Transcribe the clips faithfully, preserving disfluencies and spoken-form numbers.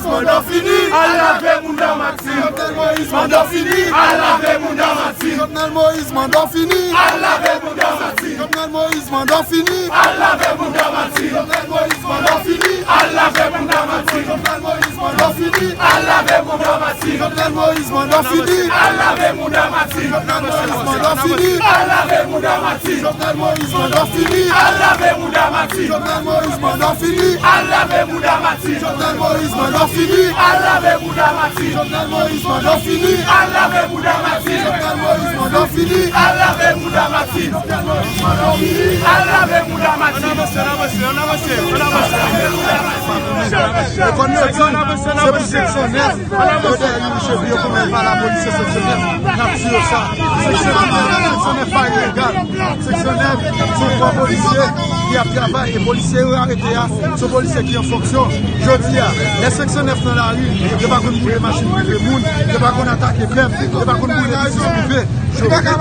Manda w fini. Al lave mouda w, Maxime. Jovenel Moïse, manda w fini. Al lave mouda w, Maxime. Jovenel Moïse, manda w fini. Al lave mouda w, Maxime. Jovenel Moïse, manda w fini. Al lave mouda w, Maxime. Jovenel Moïse, manda w fini. Al lave mouda w, Maxime. Jovenel Moïse, manda w fini. Al lave mouda w, Maxime. Jovenel Moïse, manda w fini. Al lave mouda w, Maxime. Jovenel Moïse, manda w fini. Al lave mouda w, Maxime. Jovenel Moïse, manda w fini. Al lave mouda w, Maxime. Jovenel Moïse, manda w fini. Al lave mouda w, Maxime. Jovenel Moïse, manda w fini. Al lave mouda w, Maxime. Jovenel Moïse, manda w fini. Al lave mouda w, Maxime. Jovenel Moïse, manda w fini. Al lave mouda w, Maxime. Jovenel Moïse, manda w fini. Al lave mouda w, Maxime. Ann avanse, ann avanse, ann avanse, ann avanse. Yo konn yo di, se pou seksyon nèf. Yo dèyè Youri Chevrier, yo konn pa lapolis, se seksyon nèf. N ap di yo sa. Seksyon nèf, seksyon nèf pa ilegal. Seksyon nèf, se yon kò polisye ki ap travay, e polisye yo arete a, se yon polisye ki an fonksyon. Jodi a, lè seksyon nèf nan lari, yo pa konn boule machin prive moun, yo pa konn atake pèp, yo pa konn boule biznis prive. Jodi a,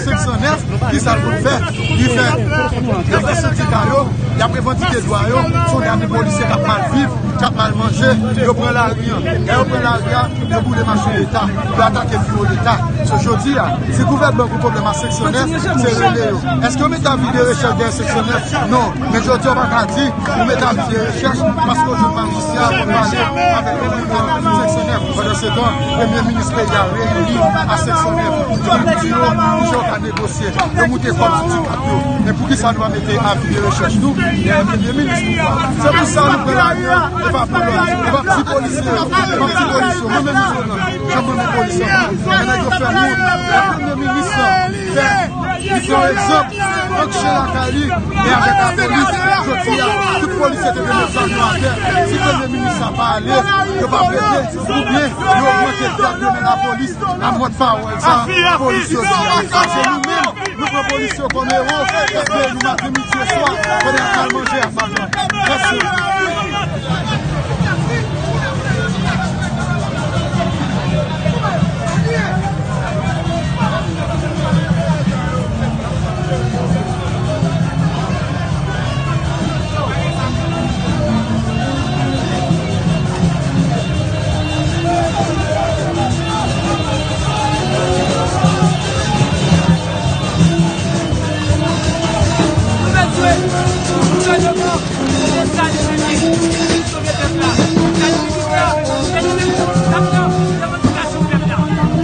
seksyon nèf, ki sa l konn fè? Li fè, li fè sendika yo, y ap revandike dwa yo, se yon dami polisye k ap mal viv, k ap mal manje, yo pran lari an. Lè yo pran lari a, yo boule machin Leta, yo atake biwo Leta. So, jodi a, si gouvènman gen pwoblèm ak seksyon nèf, se rele yo. Èske yo mete avi de rechèch dèyè seksyon nèf? Non. Men jodi a, w pa ka di ou mete avi de rechèch paske w jwenn majistra pou pale avèk gouvènman seksyon nèf. Pandan se tan, premye minis peyi a reyini a seksyon nèf. Yo di yo, ki jan yo ka negosye. Yo moute kòb sou ti kat yo. Men poukisa nou pa mete avi de rechèch nou dèyè premye minis? Se pou sa nou pran lari an, e pa pou lòt. E pa ti polisye yo, e pa ti polisye yo. Mwen menm, Jovenel, jan mwen renmen polis anpil. Men nèg yo fè wont. Lè premye minis lan fè, li pran egzanp ant chen lakay li e avèk lapolis. Jodi a, tout polisye te dwe met zam yo atè. Si premye minis la pa ale, yo pa plede, oubyen yo ogmante grad yo nan lapolis, a mòd pawòl sa, polis yo di a. Se nou menm, nou pran polis yo kòm ewo, epi nou maten, midi e swa, pandan y ap mal manje, y ap mal bwè. Mèsi.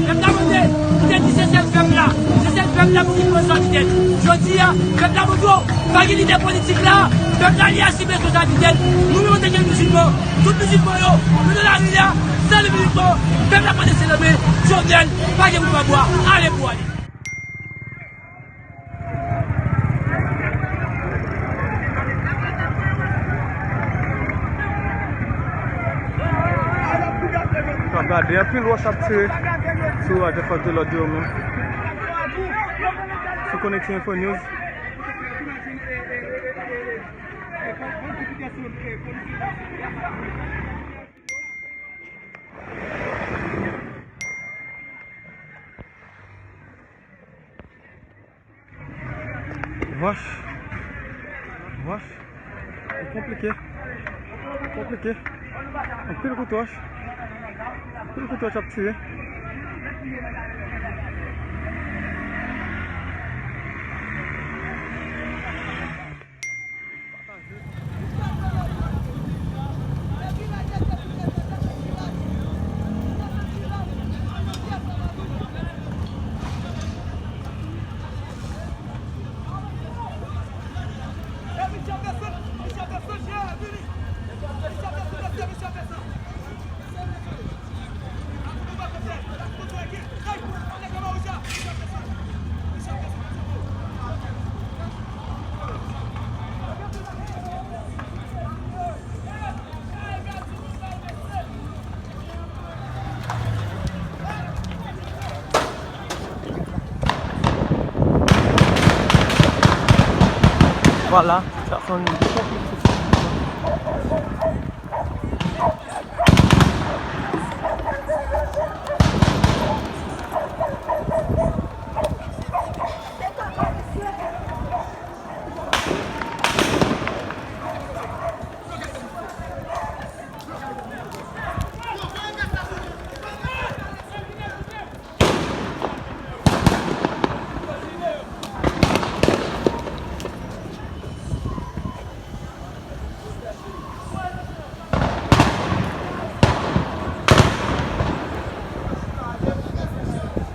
Pèp la mande, li te di se sèl pèp la, se sèl pèp la pou ki pran sa tèt. Jodi a, pèp la montre w, pa gen lidè politik la, pèp la li asime responsabilite l. Nou menm antanke mizilman, tout mizilman yo, nou nan lari a, san limit, pèp la pa lese lanmen, Jovenel, pa gen pou pa bwa, ale pou ale. W ap gade anpil wòch ap tire sou raje fòs de lòd yo menm. Sou Konekte Info News. Vòch. Vòch. E konplike. Konplike. Anpil kout wòch. Anpil kout wòch ap tire. Vwala, sa fè yon konplike.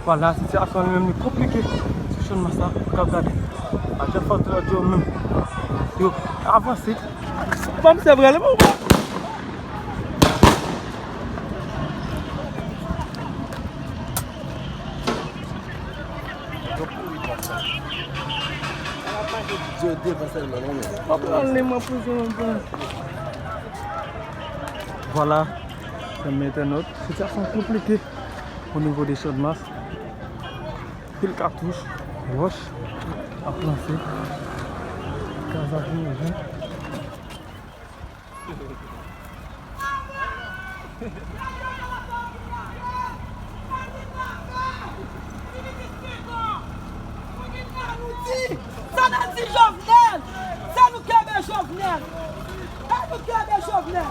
Vwala, sitiyasyon li menm li konplike sou Channmas la, w ap gade. Ajan fòs de lòd yo menm, yo avanse. Ban m se vre, li bon. Vwala, chè entènot, sitiyasyon konplike o nivo de Channmas. Pil katouch, wòch ap lanse. Kazak yo, wi.